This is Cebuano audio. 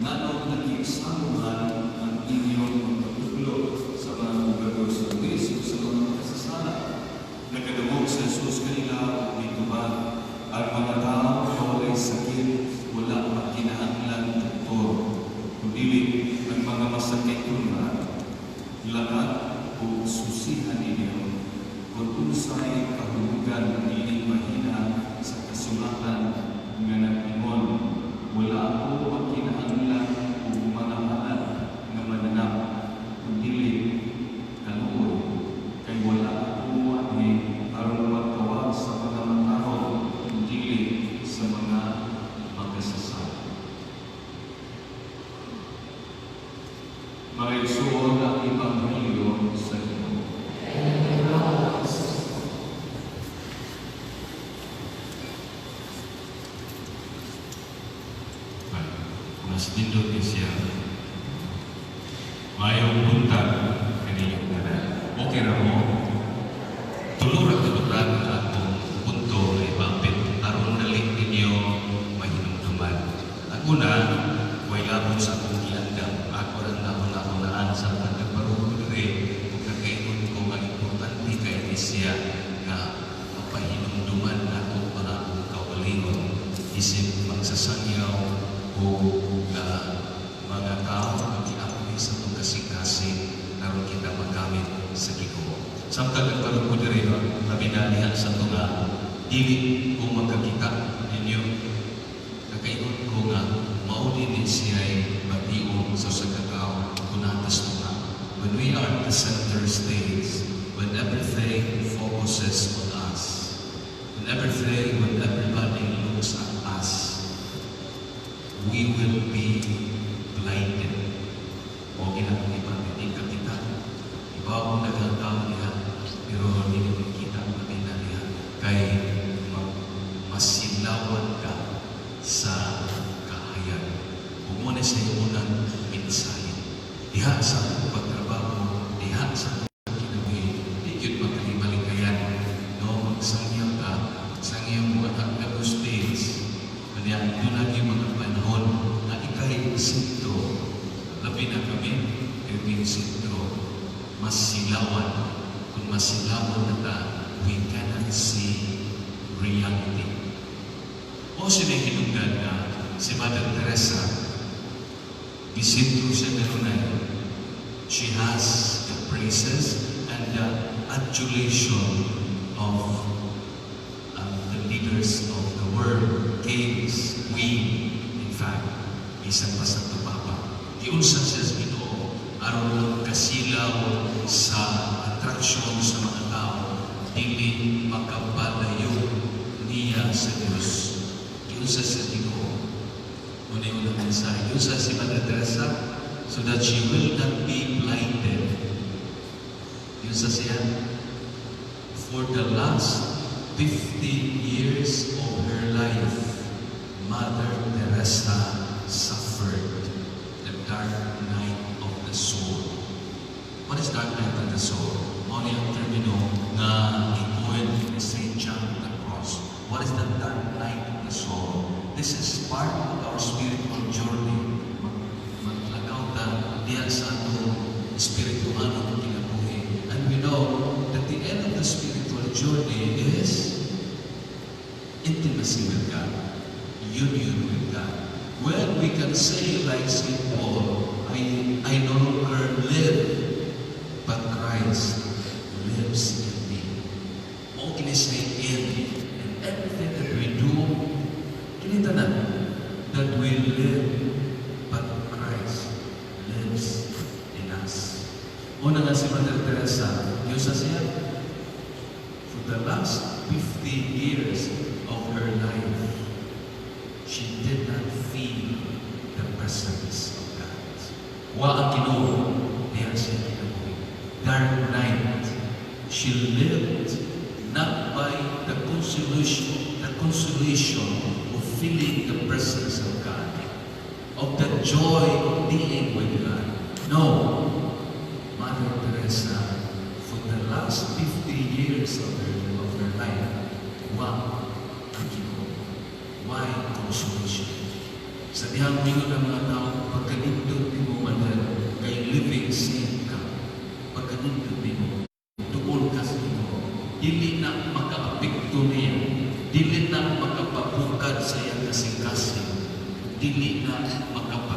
Nganong nakikisalungan ang inyong mga tuklo sa mga hubador sa buwis ug sa mga makasasala? Nakadungog si Jesus kanila ug nitubag, "Ang mga tao nga walay sakit wala magkinahanglan doktor, kundili ang mga masakiton ra. Lakat ug susihan ninyo kung unsay kahulugan niining mahina sa kasulatan nga nag-ingon, 'Wala ako magkinahanglan og mga halad nga mananap, kundili kaluoy.' Kay wala ako moanhi aron magtawag sa mga matarong, kundili sa mga makasasala." Mga igsuon, ang Ebanghelyo sa Ginoo. Mas nindot ni siya. Maayong buntag kaninyong tanan. Okay ra mo? Tulo ra tutukan akong punto nga ipapit aron dali ninyo mahinumduman. Ang una, way labot sa akong giandam. Ako rang nahuna-hunaan sa nagparoko diri ug nakaingon ko nga importante kay ni siya nga mapahinumduman nato ang atong kaugalingon isip magsasangyaw o mga tao nga giapli sa atong kasing-kasing aron kita magamit sa Ginoo. Samtang nagbarog ko diri, no, labi na diha sa tunga, dili ko magkakita ninyo. Nakaingon ko nga mao din ni siya'y bation sa usa ka tawo kung naa ta sa tunga. When we are at the center stage, when everything focuses on us, when everybody looks at us, we will be blinded. O ginang iba, hindi ka kita. Iba akong daghang tao diha, pero hindi ko kita labi na diha. Kay masilawan ka sa kahayag. Ug mao na sa unang mensahe. Diha sa atong pagtrabaho, diha sa atong kinabuhi, di gyud magkalimalikayan. No, magsangyaw ka, magsangyaw mo at ang stage. Kanya, duna gyud mga panahon na ikay sentro. Labi na kami, kay sentro, masilawan. Kung masilawan na ta, we cannot see reality. O sila hinungdan na si Mother Teresa, gisentro siya kanunay. She has the praises and the adulation of the leaders of the world, kings, queen, in fact, bisan pa sa Papa. Giunsa siya sa Ginoo aron kasilaw sa attraction sa mga tao, dili makapalayo niya sa Diyos. Giunsa sa Ginoo. Muna yung unang mensahe. Giunsa si Mother Teresa so that she will not be blinded. Giunsa siya for the last 50 years of her life, Mother Teresa suffered the dark night of the soul. What is dark night of the soul? Mao ni ang termino nga i-coin ni St. John of the Cross. What is the dark night of the soul? This is part of our spiritual journey. Maglakaw ta diha sa atong spiritual na kinabuhi. And we know that the end of the spiritual journey is intimacy with God, union with God. When we can say like St. Paul, I no longer live, but Christ lives in me." Mao kini say in everything that we do, kini tanan, that we live, but Christ lives in us. Una nga si Mother Teresa, giunsa siya, for the last 50 years of her life, she did not feel the presence of God. Wa ang Ginoo diha sa kinabuhi. Dark night. She lived not by the consolation of feeling the presence of God, of the joy of being with God. No. Mother Teresa, for the last 50 years of her life, wa ang Ginoo. Why consolation? Sa dihang mingon ng mga tao, Receive ka. Pagkanindot nimo, duol ka sa Ginoo. Dili na makaapekto niya. Dili na makapabukad sa iyang kasing-kasing. Dili na makapa